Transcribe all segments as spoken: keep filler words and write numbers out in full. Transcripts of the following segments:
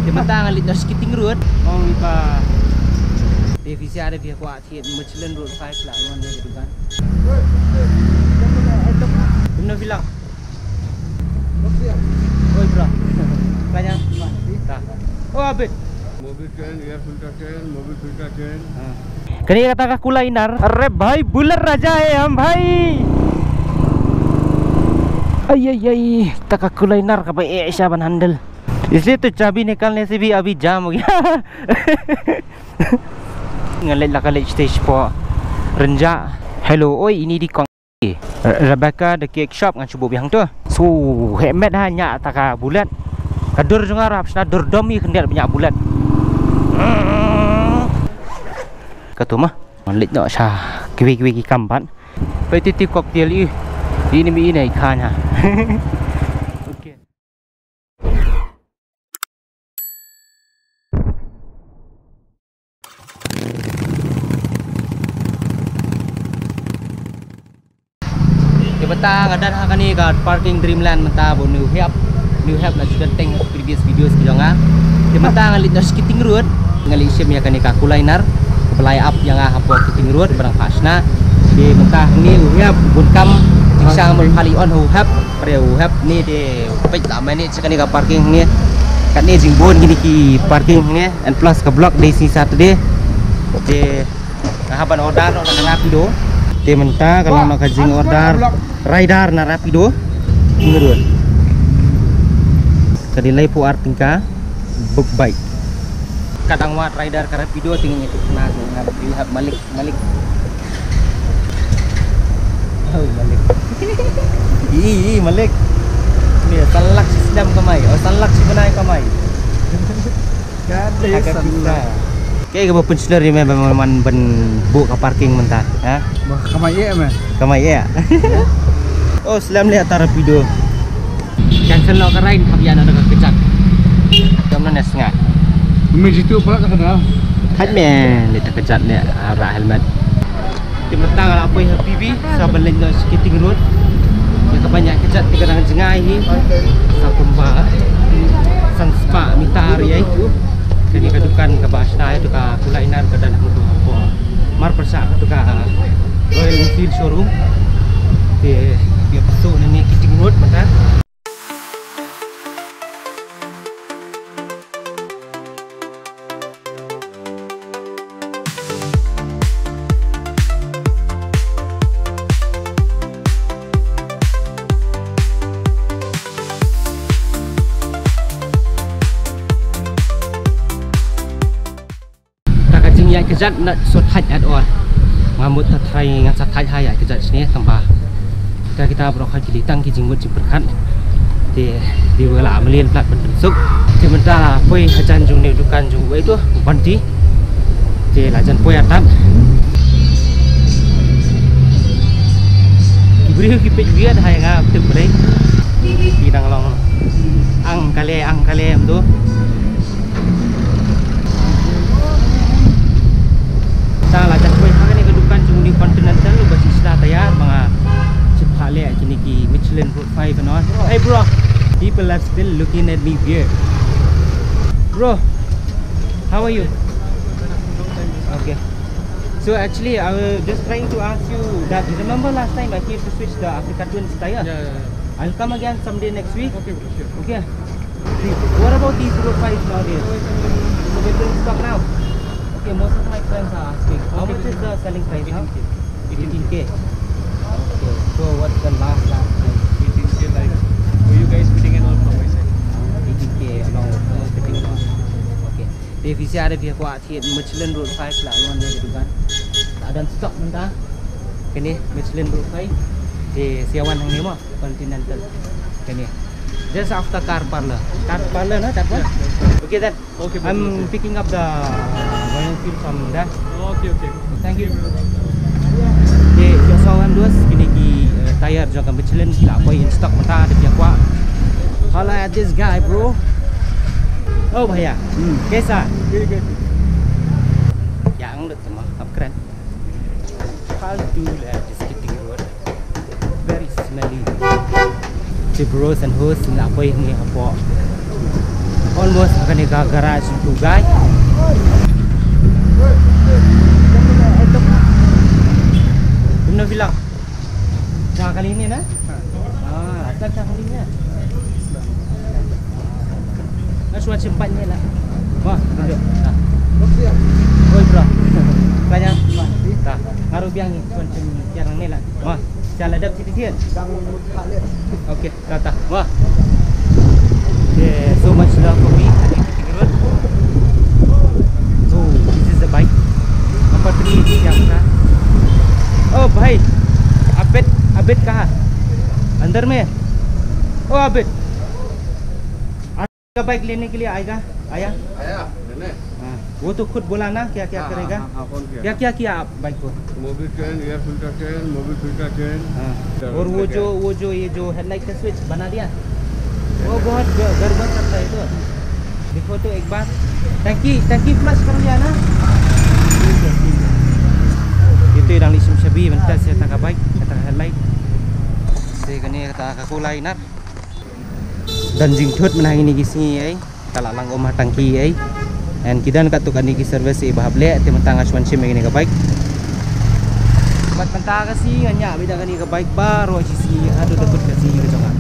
Te mynta nga leit noh sha Keating Road. Ong ba. Te phi sa da phi kwah thied Michelin Road five la ngan ne dukan. Kumno phi lah? Oi bro. Tanya. Ta. Oh abit. Mobil change, air filter change, mobil filter change. Kane kata ka kulai nar. Are bhai, bullet raja hai hum bhai. Ai ai ai, ta ka kulai nar kaba eh sha ban handle. Isliye to chabi nikalne se bhi abhi jam ho gaya. Nga leit la ka leit stage po. Rynjah. Hello, oi ini di kong. Re- Rebecca the cake shop ngan shu buh biang to. So, heh met ha nya ta ka bullet. Ka dur jong nga rap sna dur dom i khyndiat ba nya bullet. Ka tu mah. Ngan leit noh sha kiwi kiwi ki kam ban. Peit ti ti cocktail i. Ini mi ini kha nya. Okay. Te mynta nga don ha kane ka parking Dreamland mynta ba u New Hype. U New Hype la ju don teng ha previous videos ki jong nga. Te mynta nga leit noh sha Keating Road. Nga leit shim ïa kane ka kulai nar. Kaba la ïa ap ïa nga hapoh Keating Road ba dang phah shna. Te mynta hangne u Hype bun kam. Jingshisha ngam pat leit on ha u Hype. Hynrei u Hype ne te peit la manage sha kane ka parking hangne. Katne jingbun kine ki parking hangne. And plus ka block dei sngi Saturday. Te nga hap ban order noh na ka Rapido. Te mynta ka long noh ka jing order rider na Rapido. Menurut ka dei laiphew ar tyngka. Book bike. Ka dang wad rider ka Rapido te ngin ïa tu na ka Rapido hap Malik, Malik. Oh Malik. Ih, ih, Malik. Ni san lak shi snem kamai. Oh, san lak shi bnai kamai. Ka dei san lak. Kaei kaba pynshna ïa me ba me man ban buh ka parking mynta, ha? Ba kamai eh me. Kamai eh. Oh, slem leh ta Rapido. Cancel noh ka ride, hap ïa noh da ka kjat. Kam na ne snga. Me jitu pala ka da. Haj me, leh ta kjat ne, ara helmet. Te mynta nga la poi ha P B, sa ban leit noh sha Keating Road. Ïa kaba ïa kjat te ka dang jngai hi. Sa kumba san spah meter ïa itu. Kane ka dukan kaba shna ïa tu ka kulai nar ka don ha tu hapoh marpyrshah tu ka Royal Enfield showroom. Te ïa pynsuh na ne Keating Road mynta. Ta ka jingïaid kjat nat sot haj at or. Nga mut ta trai ngan sa thaj ha ïaid kjat shane tang ba kita kita baroh ha ki lei tang ki jingmut jingpyrkhat. Te dei ba la mlien plat ban pynsuk. Te mynta la poi hajan jong ne dukan jong wei tu Banti. Te la jan poi atat. Ki briew ki peit biang ha nga tip brei. Ki dang long ang kale ang kale em tu. Ta la jan poi ha kane ka dukan jong New Continental ba shisha tayar ba nga shu phah leh kine ki Michelin Road five and all. Hey bro, people are still looking at me weird. Bro, how are you? Okay. So actually, I was just trying to ask you that. Remember last time I came to switch the Africa Twins tire? Yeah, yeah, yeah. I'll come again someday next week. Okay, bro, sure. Okay. What about these road fights nowadays? So they don't stock now? Okay, most of my friends are asking. How much is the selling price now? Eighteen K. Okay, so what's the last, last price? Eighteen K, like, for you guys fitting and all from my side. Eighteen K along with the fitting and all. Okay. Te phi sa da phi kwah thied Michelin Road five la ngan ne dukan. Ta don stock mynta. Kane Michelin Road five. Te sa wan hangne mo. Continental. Kane. Just after car parlor. Car parlor, no, that one? Okay then. Okay, I'm picking up the Royal Enfield from there. Okay, okay. Thank you. Okay, so em dos kine ki, eh, tire jong ka Michelin ki la poi in stock mynta, da phi kwah. Holla at this guy, bro. Oh भैया, कैसा? ठीक है। क्या अंगलत तुम upgrade? Failure to, uh, just kidding, bro. Very smelly. Te bros and hoes, nga la poi hangne hapoh Almost ha kane ka garage tu, guys. तुमने फिलहाल जा kali ni na? Ah, tak tak kali ni. Nak suat sempat ni lah. Wah, tunjuk. Oi, bro. Tanya. Dah. Ngaruh biang ni, suat sempat ni lah. Wah, jalan dap sikit-sikit. Okay. Tata. Wah. Okay, so much love for me. Oh, this is the bike. Number three, siapa? Oh, bhai. Abid, Abid kaha? Andar mein? Oh, Abid. Ka bike lene ke liye aayega? Aaya? Aaya, lene. हाँ, वो तो खुद बोला ना, क्या क्या हाँ, करेगा? हाँ, हाँ, फोन किया। क्या क्या किया आप बाइक को? Mobil change, air filter change, Mobil filter change. हाँ। और वो जो, वो जो, ये जो हेडलाइट का स्विच बना दिया, वो बहुत ग-, गड़बड़ करता है तो। देखो तो एक बार, टंकी, टंकी फ्लश कर लिया ना? ठीक है, ठीक है। Ito yung isip sabi, banta sa taka bike, taka headlight. Sa kani taka kulay na. Don jingthut mynta ha kine ki sngi ei, ka la lang um ha tangki ei. And ki don katto katne ki service ei ba hap leh, te mynta nga shu wan shim ïa kane ka bike. Bad mynta ka sngi nga ñiah beit da kane ka bike baroh shi sngi haduh da kut ka sngi ka jong nga.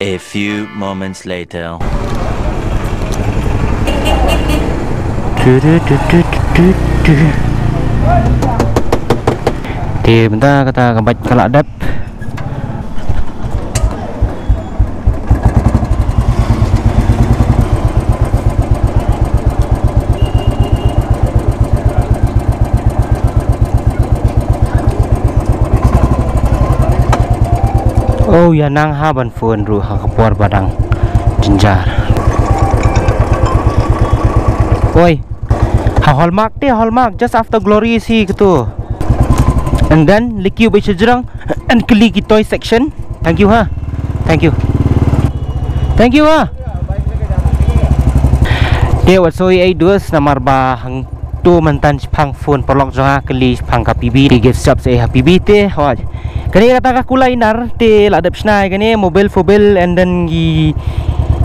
A few moments later. Te mynta kata ka bike ka la dep. Oh, ïa nang ha ban phone ruh ha ka por ba dang jynjar. Oi. Ha hallmark te, hallmark, just after Glory isi kito. And then, liki u bai shajrang, and kili ki toy section. Thank you ha. Thank you. Thank you ha. Te wat soi ei dus namar ba hangto myntan phang phone paralok jong nga kali phang ka P B, ki gift shop sa ei ha P B te, hoi. Kane kata ka kulai nar te la dep shna ïa kane mobil fobil and then ki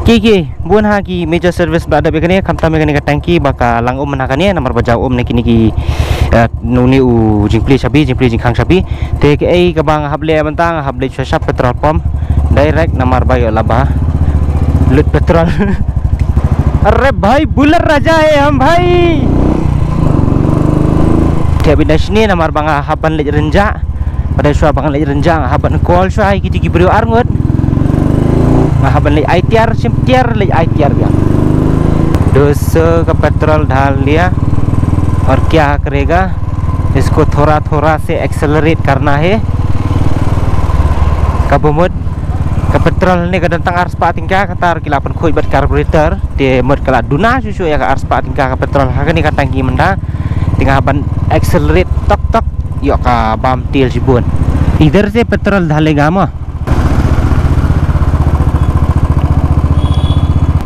ki ki bun ha ki major service ba dep ïa kane khamtam ïa kane ka tanki ba ka lang um na kane namar ba jaw um na kine ki, eh, nuni u jingpli shabi jingpli jingkhang shabi. Te ka ei ka ba nga hap leh mynta nga hap leh sha petrol pump direct namar ba ïoh laba lut petrol. अरे भाई, बुलेट राजा है हम भाई। Te bit na shini namar ba nga hap ban leit rynjah. Pada shuwa ba nga leit rynjah nga hap ban call shuwa ïa kiti ki briew arngut. Nga hap ban leit ai tiar shim tiar leit ai tiar biang. Dosa ka petrol dhal liya. और क्या करेगा, इसको थोड़ा थोड़ा से एक्सेलरेट करना है। Ka bamut ka petrol ne ka don tang arspah tyngka kata ki la pynkhuid bad carburetor. Te mut ka la duna shuh shuh ïa ka arspah tyngka ka petrol ha kane ka tangki mynta. Te nga ban accelerate tok tok ïoh ka bam tiel shibun. Idhar se petrol dhale gamo.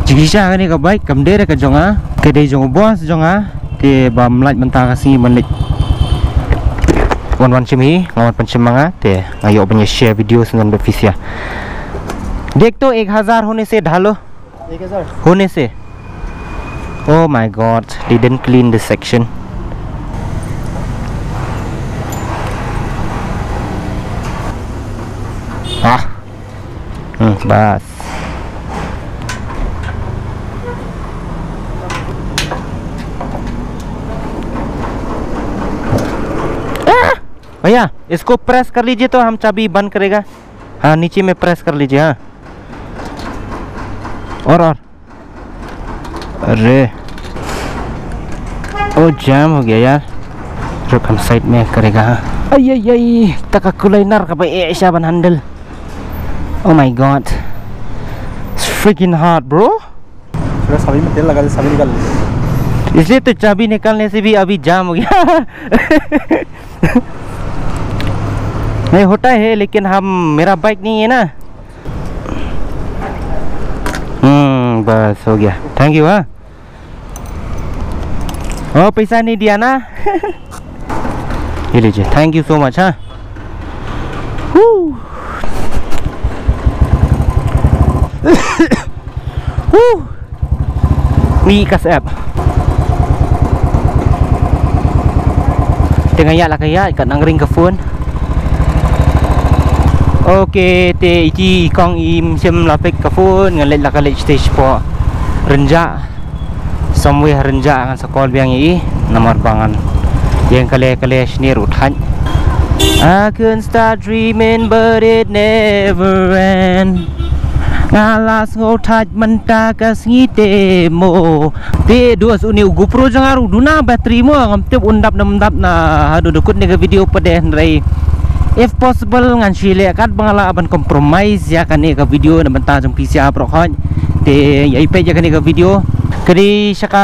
Jingshisha kane ka bike kam dei re ka jong nga, ka dei jong u boss jong nga. Te ba mlait mynta ka sngi ban leit wan wan shim hi nga wan pynshim ma nga te nga ïoh ban ïa share video sngewbha bad phi sia. देख तो एक हज़ार होने से ढालो। एक हज़ार। होने से। Oh my God, they didn't clean this section. Ah. Hmm, bas. भैया, इसको प्रेस कर लीजिए तो हम चाबी बंद करेगा। हाँ, नीचे में प्रेस कर लीजिए, हाँ। और, और। अरे, ओ, जाम हो गया यार। रुक, हम साइड में करेगा। आई, आई, आई, taka kulai nar ka ba e sha ban handle. Oh my God, it's freaking hard, bro. पूरा चाबी में तेल लगा दे, चाबी निकाल ले। इसलिए तो चाबी निकालने से भी अभी जाम हो गया। नहीं होता है, लेकिन हम, मेरा बाइक नहीं है ना। हम्म, बस हो गया। थैंक यू, हाँ। ओ, पैसा नहीं दिया ना। ये लीजिए, थैंक यू सो मच, हाँ। Woo। Woo। Mi ka sep. Te nga ïa la ka ïa ka nang ring ka phone. Okay, te iti kong im sim la pick ka phone, ngan leit la ka leit stage po. Rynjah. Somewhere rynjah ngan sa call biang i. Namar ba ngan ïeng kale kale shnir u thait. I can start dreaming but it never end. Nga la sngew thait mynta ka sngi te mo. Te duh sa une u GoPro jong nga ruh duna battery mo, ngam tip un dap ne ym dap na haduh da kut ne ka video pat de, hynrei if possible ngan shu leh kat ba nga lah ban compromise ïa kane ka video na bynta jong phi sha baroh khoit. Te ïa ipeit ïa kane ka video. Ka dei sha ka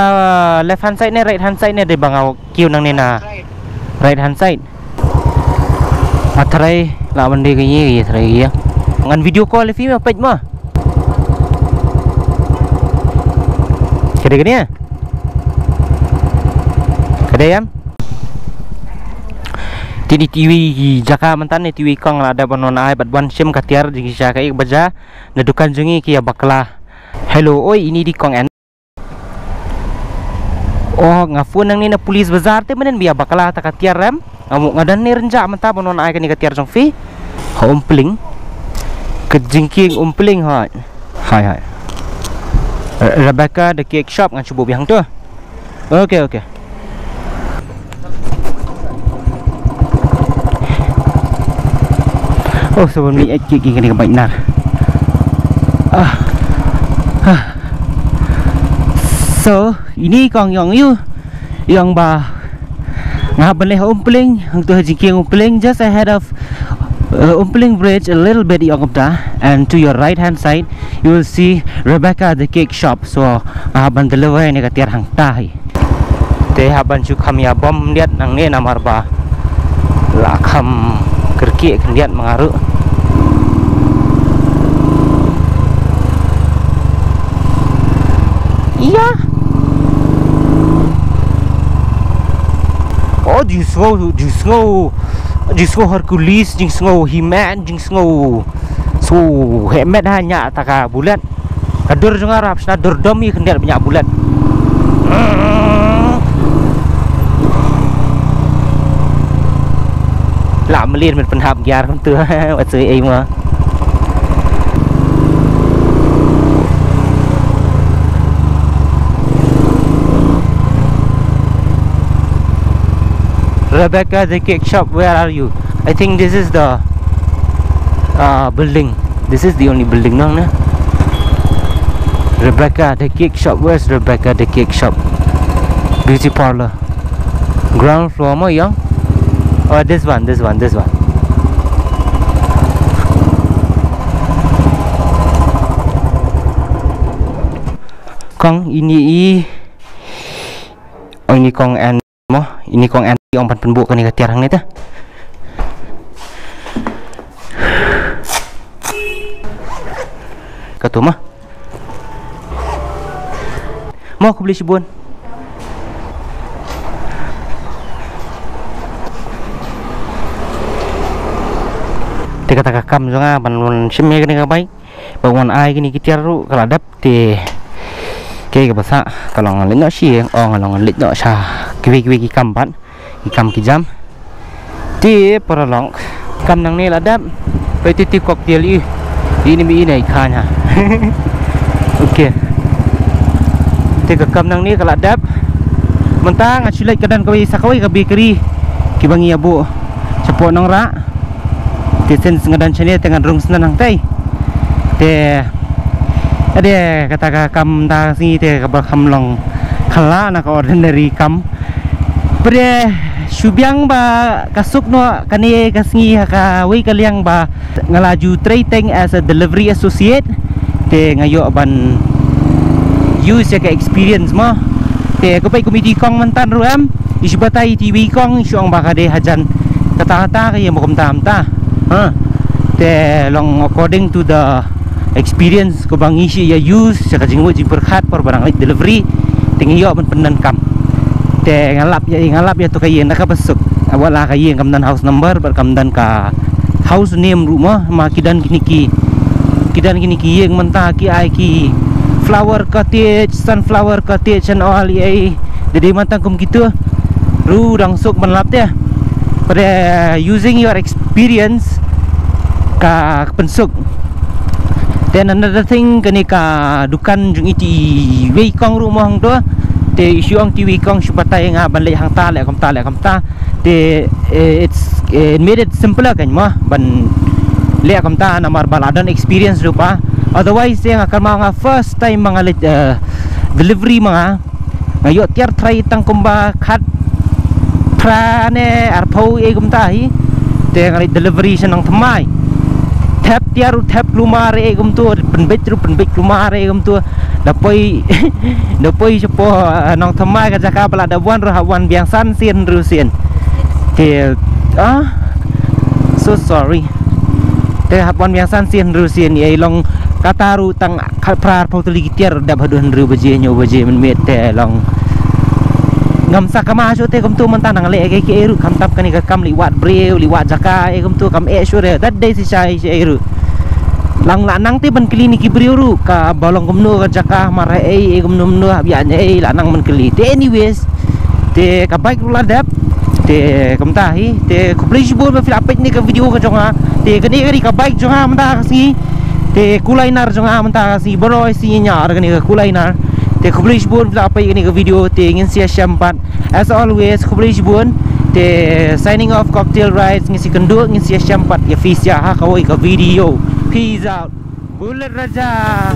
left hand side ne right hand side ne, dei ba nga kiew nangne na right hand side. Nga tharai lah ban dei ka ïa, ka ïa tharai ka ïa. Ngan video call ïa phi ma peit ma. Ka dei ka dei. Ka dei em. Te ini tiwi jaka mynta ne, tiwi kong la dep ban wan ai bad wan shim ka tiar jong ki sha ka ïa ka baja. Na dukan jong ngi ki ïa bakla. Hello, oi, ini dei kong en. Oh, nga phone nangne na Police Bazar te mynnin ba ïa bakla ta ka tiar em. Nga mut nga don ne rynjah mynta ban wan ai kane ka tiar jong phi. Ha Umpling. Ka jingkieng Umpling ha. Hai, hai. Re-, Rebecca the Cake Shop, ngan shu buh biang tu. Okay, okay. Oh, sebelum ni, eh, ki, ki, kena kebaik nar. Ah. Ah. So, ini kong yong yu. Yong ba. Nga hap ban leit ha Umpling, hangtu ha jingkieng Umpling, just ahead of, uh, Umpling Bridge, a little bit yong kumta. And to your right hand side, you will see Rebecca the Cake Shop. So, nga hap ban deliver ïa kane ka tiar hangta hi. Te hap ban shu kham ïa bom khyndiat nangne namar ba la kham kyrkieh khyndiat ma nga ruh. Ïa. Oh, jingsngew, jingsngew, jingsngew Hercules, jingsngew He-Man, jingsngew. So, heh met ha ñiah ta ka bullet. Ka dur jong nga ruh hap shna dur dom ïa khyndiat ba ñiah bullet. La mlien met pynhap gear kumtu. Wat sui ei mo. Rebecca the Cake Shop, where are you? I think this is the, uh, building. This is the only building, no, no? Rebecca the Cake Shop. Where's Rebecca the Cake Shop? Beauty parlor. Ground floor mo, yong? Oh, this one, this one, this one. Kong, ini i. Oh, ini kong and Mo, ini kong anti ong ban pynbuh kane ka tiar hangne te. Katu mo. Mo, khublei shibun. Te kata ka kam jong nga ban wan shim ïa kane ka bike. Ba wan ai kine ki tiar ruh ka la dep. Te kaei kaba sah, ka long leit noh sha ïing, ong ka long leit noh sha kiwei kiwei ki kam pat, ki kam ki jam. Te para long kam nangne la dep. Peit te, te kok tiar ïa i ne mi i ne i khan ha. Okay. Te ka kam nangne ka la dep. Mynta nga shu leit ka don kawei sa kawei ka bakery kiba ngi ïa buh shapoh Nongrah. Te since nga don shane te ngan rung snan hangtei. Te ade kata ka kam da sngi te kaba kham long khlem na ka ordinary kam. Pyrshah shu biang ba ka suk noh kane ka sngi ha kawei ka liang ba nga la ju trei teng as a delivery associate. Te nga ïoh ban use ïa ka experience mo. Te ka bai committee kong mynta ruh em, i shu batai te i bai kong i shu ong ba ka dei hajan kata kata ka ïa mo kumta kumta. Ha. Te long according to the experience kaba ngi shu ïa use sha ka jingmut jingpyrkhat por ba dang leit delivery. Te ngi ïoh ban pyndonkam. Te nga lap ïa, nga lap ïa to ka ïing na kaba suk. Wat la ka ïing kam don house number bad kam don ka house name ruh mo, ma ki don kine ki, ki don kine ki ïing mynta ki ai ki Flower Cottage, Sunflower Cottage and all, ïa, da dei man tang kum kitu ruh dang suk ban lap te. But uh, using your experience ka pynsuk. Then another thing, kane ka dukan jong iti wei kong ruh mo hangto. Te shu ong ti wei kong shu batai nga ban leh hangta, leh kumta, leh kumta. Te eh, it's eh, it made it simpler kan mo ban leh kumta namar ba la don experience ruh pa. Otherwise te nga kynmaw nga first time ma nga leh eh, delivery ma nga, nga ïoh tiar trai tang kumba khat phra ne arphew ei kumta hi. Te nga leh delivery sha Nongthymmai. Thep tiar ruh thep klumar ei kumtu, pynbeit ruh pynbeit klumar ei kumtu. Da poi da poi shapoh eh, Nongthymmai ka jaka ba la dep wan ruh hap wan biang san sien ruh sien. Te ah so sorry. Te hap wan biang san sien ruh sien, ïa, long kata ruh tang khat phra arphew tylli ki tiar dep haduh hynriew baje hynñiew baje mynmiet te long ngam sa kama shuh te kumtu mynta nang leh kiei kiei ruh kam tap kane ka kam leh wad briew leh wad jaka ei kumtu kam eh shuh re dat dei si shai shai ruh. Lang la nang te ban kylli na ki briew ruh kaba long kumno ka jaka mar ha ei ei kumno kumno hap ïa ei la nang ban kylli. Te anyways, te ka bike ruh la dep. Te kumta hi, te khublei shibun ba phi la peit ne ka video ka jong nga. Te kane ka dei ka bike jong nga mynta ka sngi. Te Cooliner jong nga mynta ka sngi, ba roi si nya ar kane ka Cooliner. Te khublei shibun phi la peit kane ka video, te ngin sa ïashem pat. As always, khublei shibun. Te signing off, Cocktail Rides, ngin sa ïakynduh, ngin sa ïashem pat ïa phi sha ha kawei ka video. Peace out. Bullet Raja.